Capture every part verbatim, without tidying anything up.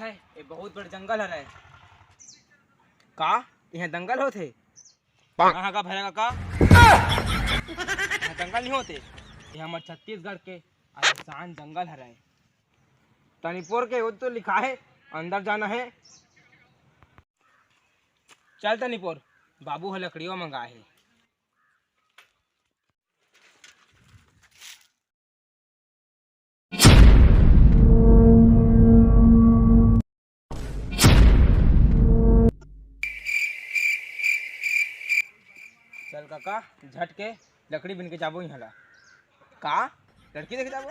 हे, ये बहुत बड़ जंगल हरय। का? इहाँ दंगल होथे? कहाँ का भैरा काका? इहाँ दंगल नहीं होथे। ये हमर छत्तीसगढ़ के आलीशान जंगल हरय। तनिपोर के वो तो लिखा है, अंदर जाना है। चल तनिपोर, बाबू ह लकड़ियों मंगाए हे। चल काका, झट के लकड़ी बिन के जाबो इहाँ ला। का? लड़की देखे जाबो?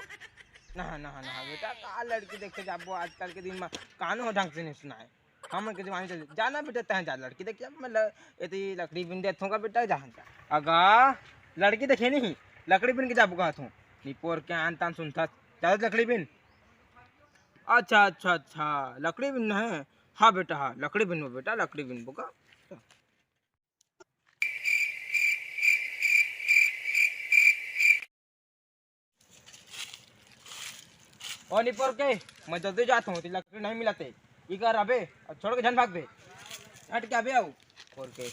नहा, नहा, नहा बेटा, का लड़की देखे जाबो? आजकल के दिन में कानो ह ढंग से नहीं सुनाए। हमन के जमाने चल जाना बेटा, तैं जा लड़की देखे जा, मैं ल-, एती लकड़ी बिन देत होगा बेटा, जा, जा। अगा, लड़की देखे नहीं, लकड़ी बिन के जाबो कहत हूँ। निपोर के आन तान सुनथस, जा लकड़ी बिन। अच्छा, अच्छा, अच्छा, लकड़ी बिन है। हाँ बेटा, हाँ, लकड़ी बिनबो बेटा, लकड़ी बिनबो का। ओ निपोर के, मैं जल्दी जात हूँ, तेला लकड़ी नहीं मिलत हे। ई कर अबे, अब छोड़ के झन भाग बे। हट के अबे आओ, पोर के।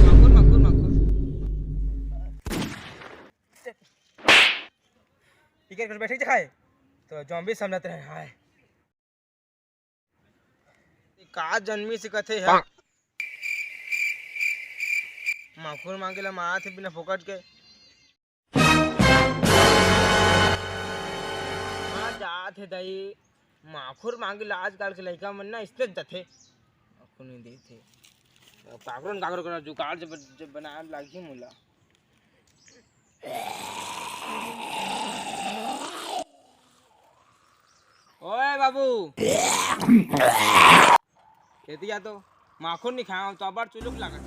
माकुर, माकुर, माकुर। इकर कुछ बैठे के दिखाए, तो zombie समझत रहे, हाय। का जन्मी से कथे है? माखुर मांगे ला मारत हे बिना फोकट के। हाँ, जात हे दाई। माखुर मांगे ला आजकल के लइका मन ना इसने जथे। माखुर नहीं देथे। काकरो न काकरो करा जुगाड़ जब, जब बनाए लागही मोला। ओए बाबू, खेती जा तो माखुर नहीं खाओ तो अबर चुलुक लागत।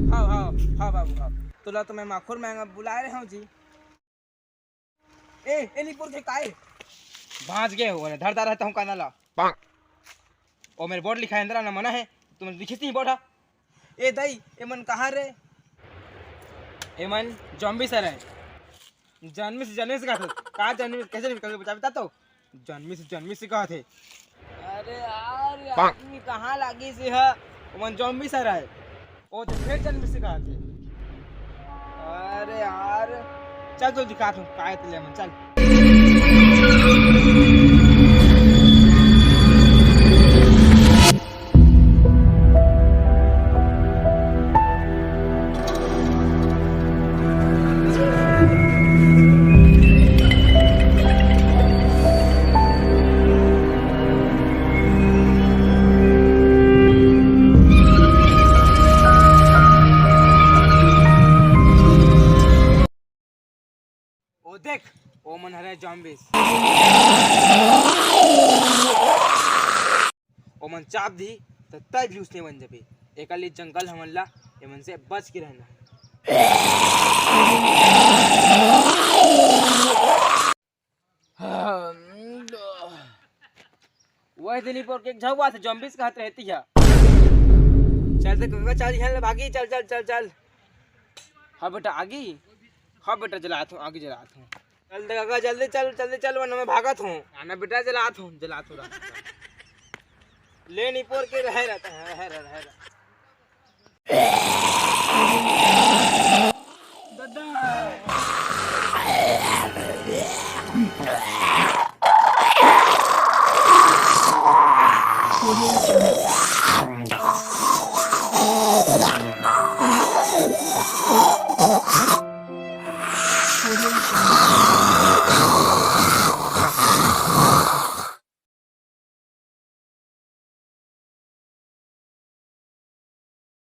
हाँ, हाँ, हाँ बाबू, हाँ। तोला तो मैं माखुर मांगे बर बुलाए रहे हूँ जी। ए, ए निपुर के काय? बांच गए हो, धरता रहता हूँ काना ला। ओ मेरे बोर्ड लिखा है, अंदर आना मना है। तुम लिखिस नहीं बोर्ड हा? ए दाई, एमन कहाँ रे? एमन zombie सर है। जन्मी से, जन्मी से कहा था। कहाँ जन्मी, कैसे जन्मी, कैसे बता, बता तो। जन्मी से, जन्मी से कहा थे। अरे यार, ये आदमी कहाँ लागी से है? ओमन zombie सर है। ओ तो फिर जन्मी से कहा थे। अरे यार, चल तो दिखा तू, काय ते ले मन, चल। ओ देख, ओमन हरे zombies। ओमन चाप दी, त तै भी उसने बन जाबे। एकर लिए जंगल हमन ला एमन से बच के रहना है। वही दिन पर के झगुआ से zombies कहत रहती है। चल तो काका, चल, यहाँ ले भागी, चल, चल, चल, चल। हाँ बेटा, आगी। हाँ बेटा, जलात हूँ, आगी जलात हूँ। चल तो काका, जल्दी चल, जल्दी चल, वरना मैं भागत हूँ। आना बेटा, जलात हूँ, जलात हूँ, रात। ले निपोर के रह रहता है, रह, रह, रह, रह।